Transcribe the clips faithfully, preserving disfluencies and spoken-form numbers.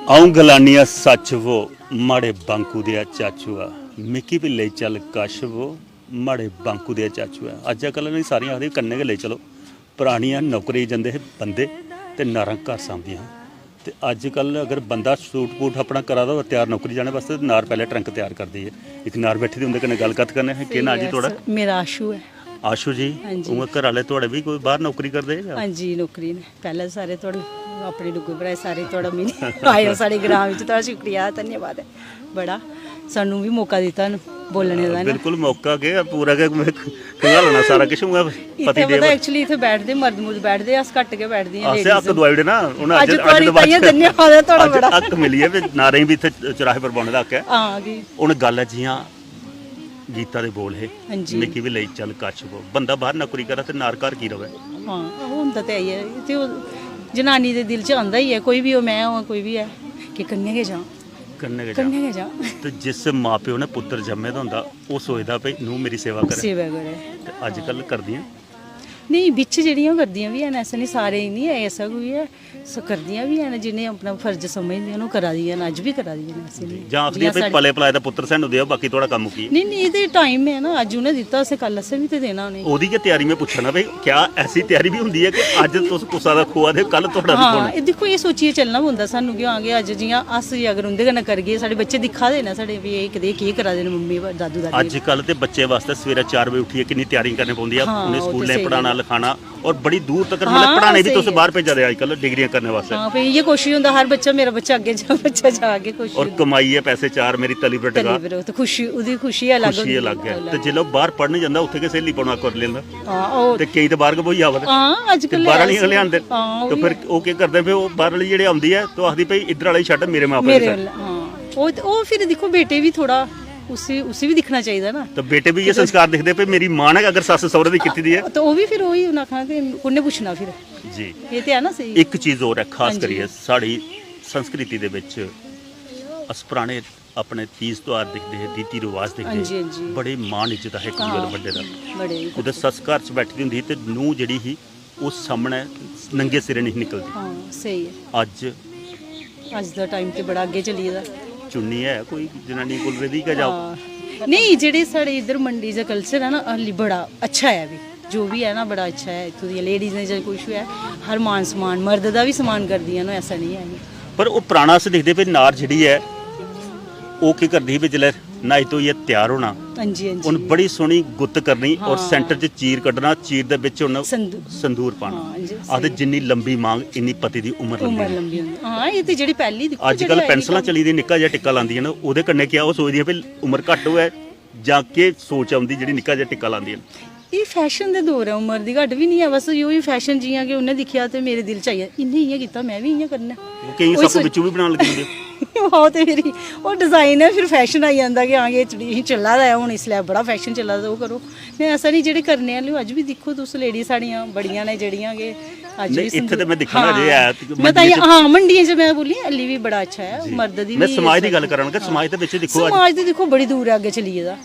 अ'ऊं गलानिया सच वो, माड़े बांकू देआ चाचू आ। मिकी बी लेई चल कश वो, माड़े बांकू देआ चाचू आ। अज्जकल इ'नें सारियां आखदे कन्नै गै लेई चलो। परानियां नौकरी जंदे हे बंदे ते नारां घर सांभदियां हियां। ते अज्जकल अगर बंदा सूट बूट अपना करा दा होऐ त्यार नौकरी जाने बास्तै, ते नार पैह्लें ट्रंक त्यार करदी ऐ। इक नार बैठी दी उं'दे कन्नै गल्ल कत्थ करने आं। केह् नांऽ जी थुआढ़ा? मेरा आशू ऐ। आशू जी, हां जी। उ'आं घर आह्ले थुआढ़े बी कोई बाह्र नौकरी करदे जां? हां जी, नौकरी न। पैह्लें सारे थुआढ़े अपने डुग्गर भ्राऽ सारे थुआढ़ा मिली आए ओ साढ़े ग्रांऽ बिच, थुआढ़ा शुक्रिया, धन्यवाद ऐ बड़ा, सानू बी मौका दित्ता न बोलने दा ना। बिल्कुल, मौका केह् ऐ, पूरा गै में खंगालना सारा किश। उ'आं इत्थै पति देव पता, actually इत्थै बैठदे मर्द मुर्द बैठदे, अस घट्ट गै बैठदियां असें ladies। हक्क दोआई ओड़े ना, उ'नें अज्ज, अज्ज अज्ज थुआढ़ी दोबारा ताइयों धन्यवाद ऐ थुआढ़ा अज्ज बड़ा। हक्क मिली ऐ, भी नारें बी इत्थै चराहे पर बौह्ने दा हक्क ऐ। हां जी। हून गल्ल ऐ जि'यां गीता दे बोल हे, हां जी। "मिगी बी लेई चल कश वो।" बंदा बाहर नौकरी करा ते नार घर की रवै? हां, ओह् होंदा ते ऐ ही ऐ। ते ओह् जनानी दे दिल च आंदा ही ऐ, कोई बी हो, मैं होआं, कोई बी ऐ, कि कन्नै गै जां। कन्नै गै जां। कन्नै गै जां। ते जिस मां-प्यो ने पुत्तर जम्मे दा होंदा, ओह् सोचदा भई नूंह् मेरी सेवा करै। सेवा करै। ते अज्जकल करदियां? नेईं, बिच्च जेह्ड़ियां ओह् करदियां बी हैन, ऐसा निं सारे निं ऐ, ऐसा कोई ऐ। स-, करदियां बी हैन, जि'नें अपना फर्ज समझदियां न, ओह् करा दियां न, अज्ज बी करा दियां न ऐसे निं। जां आखदियां जि'यां भई साढ़े पले पलाए दा पुत्तर सानूं देओ, बाकी थुआढ़ा कम्म मुक्की गेआ। नेईं, नेईं, एह् ते टाइम ऐ ना, अज्ज उ'नें दित्ता, असें कल असें बी ते देना उ'नेंगी। ओह्दी गै त्यारी में पुच्छा ना भई, क्या ऐसी त्यारी बी होंदी ऐ कि अज्ज तुस कुसै दा खोआ दे, कल थुआढ़ा बी हां, खोना? एह् दिक्खो, एह् सोचियै चलना पौंदा सानूं कि हां, कि अज्ज जि'यां अस जे अगर उं'दे कन्नै करगे, साढ़े बच्चे दिक्खा दे न साढ़े, भी एह् कदेह् केह् करा दे न मम्मी, दादू, दादी। अज्जकल ते बच्चे बास्तै सवेरै चार बजे उट्ठियै किन्नी त्यारी करनी पौंदी ऐ, हां, उ'नें ओह् ते स्कूलें स्हेई पढ़ाना, गल्ल ऐ। लखाना, और बड़ी दूर तक, मतलब, हां, पढ़ाने बी तुस स्हेई ऐ। बाहर भेजा दे अजकल डिग्रियां करने वास्तै। हां, भाई, इ'यै कोशिश होंदा हर बच्चा, मेरा बच्चा अग्गें जा, बच्चा जा, अग्गें कोशिश और होंदी। कमाइयै पैसे चार, मेरी तली पर टका। तली पर, ते खुशी, ओह्दी खुशी अलग खुशी होंदी, अलग ऐ। अलग। ते जिसलै ओह् बाहर पढ़ने जंदा, उत्थै गै स्हेली पौना कर लेंदा। हां, ओह् ते केईं ते बाहर गै ब्होई आवा दे। हां, अज्जकल ते बाहर ऐ आह्लियां गै स्हेई। लेआंदे। हां, ते ओह् फिर बी ऐ। ओह् केह् करदे, फिर ओह् बाहर आह्ली जेह्ड़ी औंदी ऐ, ते ओह् आखदी, "भाई, इद्धर आह्ला ही छड्ड, मेरे मां-प्यो मेरे दी छड्ड।" आह्ला, हां। ओह् ते, ओह् फिर दिक्खो, बेटे बी थोह्ड़ा उसी, उसी बी दिक्खना चाहिदा ना। ते बेटे बी इ'यै ते संस्कार दिखदे, भाई, मेरी मां ने अगर सस्स सौह्रे दी कीती दी ऐ। ते ओह् बी फिर ओही उ'नें आखना कि कु'न्नै पुच्छना फिर। जी। एह् ते ऐ ना स्हेई। इक चीज होर ऐ, खास हां जी। करियै साढ़ी संस्कृति दे बिच अस पराने अपने तीज त्योहार दिखदे हे, रीति रिवाज दिखदे हे, हां जी, हां जी। बड़े मान इज्जत हा इक दूए दा, हां, बड्डे दा। बड़े। कुतै सस्स घर च बैठी दी होंदी ही ते नूंह् जेह्ड़ी ही, ओह् सामनै नंगे सिरै नेईं ही निकलदी। हां, स्हेई ऐ। अज्ज? अज्ज दा टाइम ते बड़ा अग्गें चली गेदा। चुन्नी है कोई जनानी कोल, रेही गै जाओ। हां। नेईं, जेह्ड़े साढ़े इद्धर मंडी दा कल्चर ऐ ना, हाल्ली बड़ा अच्छा ऐ बी। जो बी ऐ ना, बड़ा अच्छा ऐ। इत्थूं दियां लेडीज ने जे कुछ बी ऐ, हर मान सम्मान, मर्द दा बी सम्मान करदियां न, ऐसा निं ऐ। पर ओह् पराना अस दिखदे, भाई, नार जेह्ड़ी ऐ, ओह् केह् करदी ही, भाई, जिसलै न्हाई धोइयै त्यार होना, हां जी, हां जी। उन्न बड़ी सोह्नी गुत्त करनी और हां। सेंटर च चीर कड्ढना, चीर दे बिच उन्न संदू-, संदूर पाना। हां जी, आखदे स्हेई। जिन्नी लंबी मांग, इन्नी पति दी उम्र लंबी उम्र होंदी। लंबी होंदी। हां, एह् ते जेह्ड़ी पैह्ली दिक्खो, अज्जकल जेह्ड़ी पैंसलां चली दियां, निक्का जेहा टिक्का लांदियां न, ओह्दे कन्नै क्या ओह् सोचदियां भई उम्र घट्ट होऐ जां केह् सोच औंदी जेह्ड़ी निक्का जेहा टिक्का लांदियां न? एह् फैशन दे दौर ऐ, उम्र दी घट्ट बी निं ऐ, बस इ'यो ही फैशन, जि'यां कि उ'न्नै दिक्खेआ ते मेरे दिल च आई गेआ, इ'न्नै इ'यां कीता, में बी इ'यां करना ऐ। ओह् केईं ओह् साकू सोच- बिच्चू बी बनान लगी पौंदे। ओह् ते फिर ओह् डिजाइन ऐ, फिर फैशन आई जंदा कि हां, एह् चली-, चला दा ऐ हून, इसलै बड़ा फैशन चला दा, ओह् करो। नेईं, ऐसा निं, जेह्ड़े करने आह्ले, अज्ज बी दिक्खो तुस, लेडीज साढ़ियां बड़ियां न जेह्ड़ियां कि अज्ज नेईं, बी इत्थै ते संदूर-, में दिक्खा ना हां। जे है, में तां मंडियें च हां, मंडियें च में बोली, हल्ली बी बड़ा अच्छा ऐ, जी। मर्द दी में बी समाज दी गल्ल करा ना कि हां। समाज दे बिच्च दिक्खो, अज्ज समाज ते दिक्खो, बड़ी दूर ऐ अग्गें चली गेदा।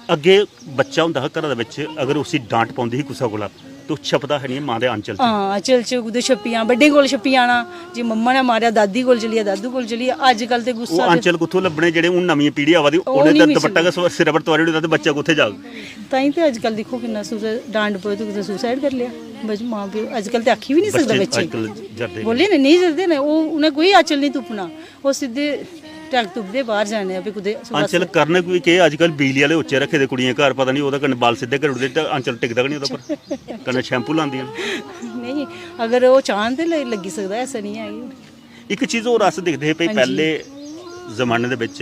अग्गें बच्चा होंदा हा घरा दे बिच, अगर उसी डांट पौंदी ही कुसै कोला, ते ओह् छपदा हा निं मां दे आंचल च। हां, आंचल च कुतै छप्पी जाना, बड्डें कोल छप्पी जाना, जे मम्मा ने मारेआ, दादी कोल चली जा, दादू कोल चली जा। अज्जकल ते गुस्सा ओह् ते आंचल कुत्थूं लब्भने, जेह्ड़े हून नमियां पीढ़ी आवा दी, ओह् उ'नें निं ते निकलदी। दपट्टा गै सिरै पर तुआरी ओड़े दा, ते बच्चा कुत्थै जाग? ताहीं ते अज्जकल दिक्खो किन्ना सुसाइड, डांट पवै ते कुसै सुसाइड करी लेआ। बस मां प्यो अज्जकल ते आखी बी निं सकदा बच्चे बच्चे। अज्जकल जरदे बोले निं। ने, नेईं जरदे न, ओह्, उ'नें कोई आंचल निं तुप्पना। ओह् सिद्धे टैक तुपदे बाहर जाने आ, भी कुतै आंचल करन बी केह्, अजकल बिजली आह्ले उच्चे रक्खे दे कुड़ियें घर, पता निं ओह्दे कन्नै बाल सिद्धे करी ओड़दे ते आंचल टिकदा गै निं ओह्दे पर। कन्नै शैम्पू लांदियां न। नेईं, अगर ओह् चाह्न ते ल-, लग्गी सकदा, ऐसा निं ऐ कि इक चीज होर अस दिखदे हे भई, हां जी। पैह्ले जमाने दे बिच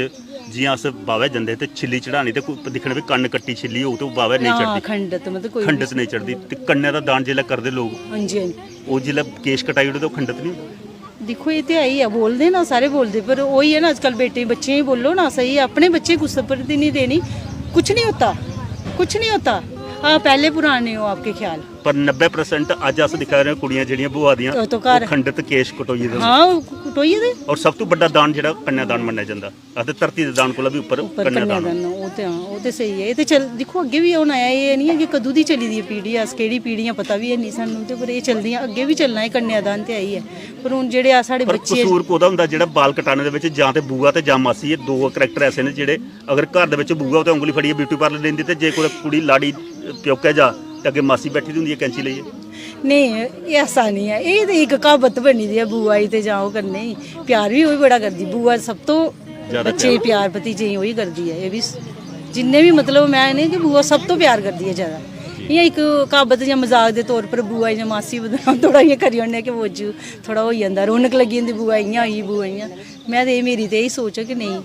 जि'यां अस बाह्‌वै जंदे हे ते छिल्ली चढ़ानी ते कु-, दिक्खना भई कन्न कट्टी छिल्ली होग ते ओह् बाह्‌वै नेईं हां, चढ़दी। खंडत, मतलब कोई खंडत नेईं चढ़दी। ते कन्नै दा दान जिसलै करदे लोक, हां जी, हां जी। ओह् जिसलै केश कटाई ओड़े ते ओह् खंडत निं होंदा। दिक्खो, एह् ते है ही ऐ, बोलदे ना, सारे बोलदे, पर ओही ऐ ना, अजकल बेटे बच्चें गी बोलो ना सही, अपने बच्चे कुसै पर ते निं देनी। कुछ नहीं होता, कुछ नहीं होता। हाँ, पहले पुराने हो आपके ख्याल। पर नब्बे percent अज्ज अस दिक्खा दे आं, कुड़ियां जेह्ड़ियां ब्होआ दियां, ओह् तो घर। ओह् खंडत केश कटोइये दे होंदे। हाँ, ओह् टोइये दे। और सब तू बड्डा दान जेह्ड़ा कन्यादान मन्नेआ जंदा, आखदे धरती दे दान कोला बी उप्पर उप्पर कन्यादान। कन्यादान, ओह् ते, हां, ओह् ते स्हेई ऐ। एह् ते चल, दिक्खो, अग्गें बी होना ऐ। एह् निं ऐ कि कदूं दी चली दी ऐ पीढ़ी, अस केह्ड़ी पीढ़ी आं, पता बी है निं सानूं, ते पर एह् चलदियां, अग्गें बी चलना ऐ, कन्यादान ते आई ऐ। पर हून जेह्ड़े आ साढ़े पर बच्चे कसूर कोह्दा होंदा जेह्ड़ा बाल कटाने दे बिच? जां ते बुआ ते जां मासी, एह् दो करैक्टर ऐसे न जेह्ड़े अगर घर दे बिच बुआ होऐ ते उंगली फड़ियै ब्यूटी पार्लर लेंदी, ते जे कुतै कुड़ी लाड़ी प्योकै जा ते अग्गें मासी बैठी दी होंदी ऐ कैंची लेइयै। नेईं, एह् ऐसा निं ऐ। एह् ते इक क्हावत बनी दी ऐ, बुआ ई ते जां ओह् करने ई। प्यार बी ओह् बड़ा करदी। बुआ सब तो ज्यादा बच्चे गी प्यार। प्यार भतीजे गी ओही करदी ऐ। एह् बी स-, जिन्ने बी, मतलब, में इ'नें कि बुआ सब तो प्यार करदी ऐ ज्यादा। इ'यां इक क्हावत जां मजाक दे तौर पर बुआ जां मासी बदनाम थोह्ड़ा इ'यां करी ओड़ने कि वोजू थोह्ड़ा होई जंदा, रौनक लग्गी जंदी, बुआ इ'यां होई, बुआ इ'यां। में ते, एह्, मेरी ते एही सोच ऐ कि नेईं,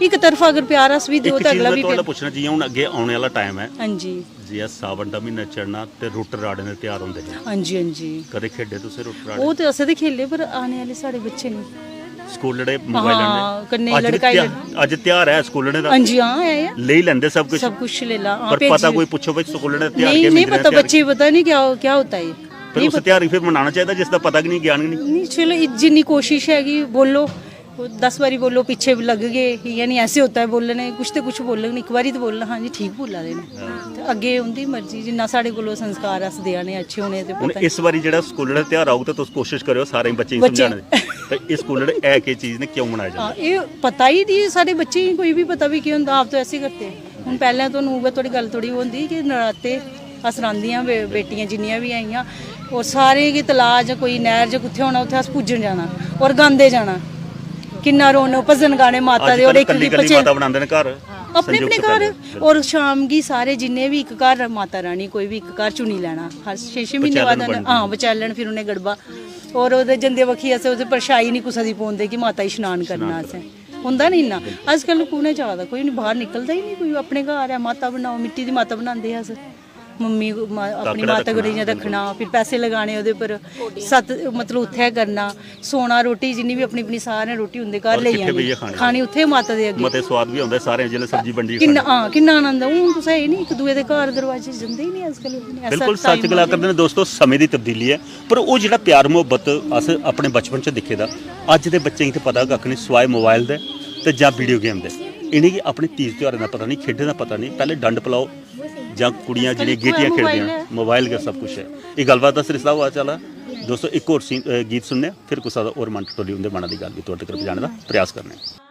इक तरफा अगर प्यार अस बी देओ इक ते चीज अगला में बी थुआढ़े प्यार। पुच्छना, जि'यां हून अग्गें औने आह्ला टाइम ऐ, हां जी। जि'यां सावन दा म्हीना चढ़ना ते रुट्ट राड़ें दे ध्यार होंदे हे। हां जी, हां जी। कदें खेढे तुसें रुट्ट राड़े? ओह् ते असें ते खेले, पर आने आह्ले साढ़े बच्चे नेईं। स्कूलड़े मोबाइल हां, आह्नने। कन्नै अज्ज बी लड़काई ध्या-, लड़- अज्ज ध्यार ऐ स्कूलड़े दा। हां जी, हां, ऐ, ऐ। लेई लैंदे सब कुछ। सब कुछ लेई ला, हां, पर पता भेजी। कोई पुच्छो भाई स्कूलड़े दा ध्यार नेईं, केह् नेईं मिलने पता, ध्यार बच्चे गी पता निं क्या, क्या होता है। फिर नेईं उस पता। ध्यार गी फिर मनाना चाहिदा जिसदा पता गै निं, ज्ञान गै निं। नेईं, चलो, इ-, जिन्नी कोशिश है कि बोलो, दस बारी बोलो, पीछे भी लगगे, इ'यां निं, ऐसे होता है बोलने, कुछ ते कुछ बोलन, इक बारी ते बोलन, हां जी, ठीक बोला दे न। हां। ते अग्गें उं'दी मर्जी, जिन्ना साढ़े कोलों संस्कार अस देआ ने अच्छे होने ते हून पता इस बारी जेह्ड़ा स्कूलै दा ध्यार औग ते तुस कोशिश करेओ सारें बच्चें गी बच्चे समझाने दी। ते एह् स्कूलै दा है केह् चीज ने, क्यों मनाया जंदा? हां, एह् पता ही निं साढ़े बच्चें गी, कोई बी पता बी केह् होंदा, आप तो ऐसे करते हैं। हून पैह्लें तुहानू उ'ऐ थुआढ़ी गल्ल थोह्ड़ी होंदी कि नराते अस रांह्दियां बे-, बेटियां जिन्नियां बी आइयां, और सारे गै तलाऽ जां कोई नैह्र जां कुत्थै होना, उत्थै अस पूजन जाना और गांदे जाना। किन्ना रोन, भजन गाने माता दे, अज्जकल और इक कल्ली गी कल्ली भजन माता बनांदे न घर, अपने अपने संजोग घर। सफेदे, बिल्कुल। और शाम गी सारे जिन्ने बी इक घर माता रानी, कोई बी इक घर चुनी लैना, हर छे छे म्हीने बाद पचैलन बंडनी। हां, पचैलन, फिर उ'नें गड़बा, और ओह्दे जंदे बक्खी अस ओह्दे पर शाई निं कुसै दी पौंदे कि माता गी शनान करना शनान असें। होंदा निं इन्ना। अजकल कु'न ऐ जा दा? कोई निं, बाह्र निकलदा ही निं कोई। अपने घर ऐ, माता बनाओ, मिट्टी दी माता बनांदे हे अस। मम्मी मा-, अपनी काकड़ा माता रक्खना, कोल इ'यां बिल्कुल। रक्खना, फिर पैसे लगाने ओह्दे पर, सत्त, मतलब, उत्थै करना, सोना, रोटी, जिन्नी बी अपनी, अपनी सारें रोटी उं'दे घर और लेई किट्ठे जानी, बेहियै खानी। खानी उत्थै माता दे अग्गें। मते सोआद बी औंदा सारें जिसलै सब्जी बंडियै किन्ना, खानी। हां, किन्ना आनंद ऐ। हून तुसें एह् निं, इक दूए दे घर दरवाजे जंदे ही निं अजकल। बिल्कुल ऐसा सच्च time गल्ल आई करदे न दोस्तो, समें दी तब्दीली ऐ, पर ओह् जेह्ड़ा प्यार मुहब्बत अस अपने बचपन च दिक्खे दा, अज्ज दे बच्चें गी ते पता कक्ख निं, सिवाए मोबाइल दे ते जां वीडियो गेम दे। इ'नेंगी अपने तीज त्यहारें दा पता निं, खेढें दा पता निं। पैह्लें डंड पलाओ जां कुड़ियां जेह्ड़ियां गीटियां खेढदियां, मोबाइल गै सब कुछ ऐ। एह् गल्लबात दा सरिस्ता होआ चला। दोस्तो, इक होर सी-, अ, गीत सुनने आं, फिर कुसै दा होर मन टटोली उं'दे मना दी गल्ल गी तुआढ़े तगर पजाने दा प्रयास करने आं।